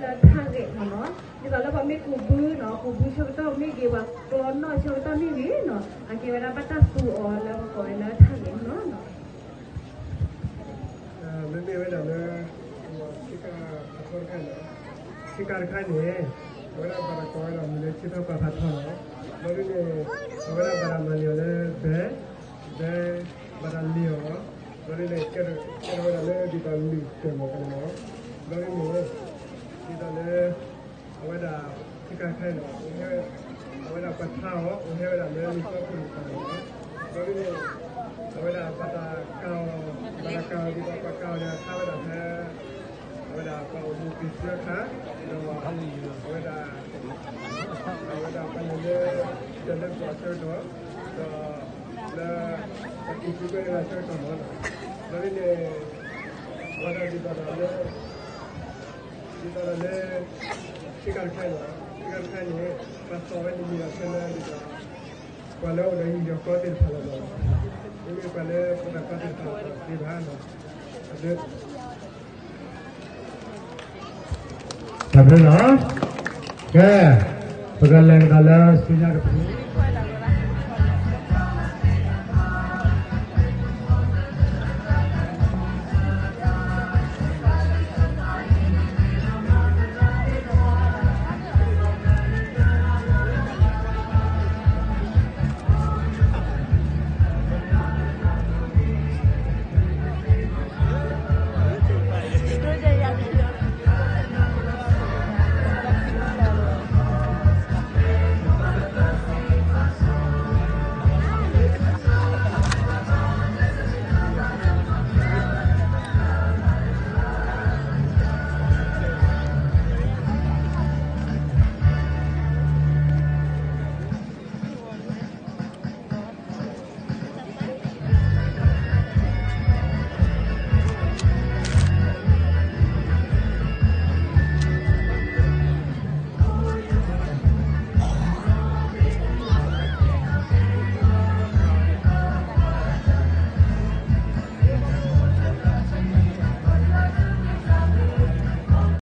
လၢထၣ်ဂဲၤမ့ၢ်နီၤ, ဒ်သိးလၢပှၤမ့ၢ်ကူးဘုနီၤ, ကူးဘုဆၢကတီၢ်မ့ၢ်ဂ့ၤ, ပှၤကျီနီၣ်ဆၢကတီၢ်မ့ၢ်ဂ့ၤနီၤ, အကဲဝဲဒၣ်ဘၣ်တၢ်သူအီၤလၢပကိးဝဲလၢထၣ်ဂဲၤမ့ၢ်နီၤ. မ့မ့ၢ်ဝဲဒၣ်လၢ ဆ့ကၤတခါန့ၣ်, ဆ့ကၤတခါန့ၣ် အဝဲဒၣ်ဘၣ်တၢ်ကိးဝဲဒၣ်မ့ၢ်လၢဆ့ထီၣ်ပာ်ဖးထီလီၤ. ဘျီဒ်န့ၣ် အဝဲဒၣ်ဘၣ်တၢ်မၤန့ၢ်အီၤလၢဘဲ, ဘဲဘၣ်တၢ်လ့ၤအီၤ, ဘျီဒ်န့ၣ် ကဲထီၣ်ဝဲဒၣ်လၢဒ်သိးလံာ်တၢ်မၤကန့ၣ်လီၤ. ဘျီဒ်န့ၣ် ဒ်သိးလၢ အဝဲဒၣ်ဆ့ကၤတခါန့ၣ် အဝဲဒၣ်ပှၤထါအီၤ အိၣ်ဟဲဝဲဒၣ်လၢလံာ်စီဆှံပူၤန့ၣ်လီၤ. ဘျီဒ်န့ၣ် အဝဲဒၣ်ဘၣ်တၢ်ကၤအီၤ, ဘၣ်တၢ်ကၤအီၤဒ်သိးပှၤကၤအီၤန့ၣ် ထါဝဲဒၣ်ဖဲ အဝဲဒၣ်ပှၤအိၣ်မူပူၤသၢခါ, ဒီး အဝဲဒၣ် အဝဲဒၣ်ပှၤလဲၤလၢ တၢ်လၢပှၤဆၢကတီၢ်, ဒီး လၢ ပှၤကံၢ်ဆူၣ်ကွဲးလၢဆၢကတီၢ်မ့ၢ်နီၤ. ဘျီဒ်န့ၣ် အဝဲဒၣ်ဒ်သိးဒီးလၢ ဒ်သိးဒီးလၢ ဆ့ကၤတခါန့ၣ်, ဆ့ကၤတခါန့ၣ် ပှၤသီၣ်ဝဲတမံၤဒီးဖဲလၢဒ်သိး ပှၤလၢအိၣ်ဒီးယံၤဒီးကီသ့ၣ်တဖၣ်လီၤနီၤ, မ့မ့ၢ်ပှၤလၢဖိသၣ်ခွါသ့ၣ်တဖၣ်သ့ဘၣ်နီၤ, အဒၢ တၢ်ဘျုးလီၤ. ကဲ, ပကလဲၤကဒီးလၢဆူညါတဖု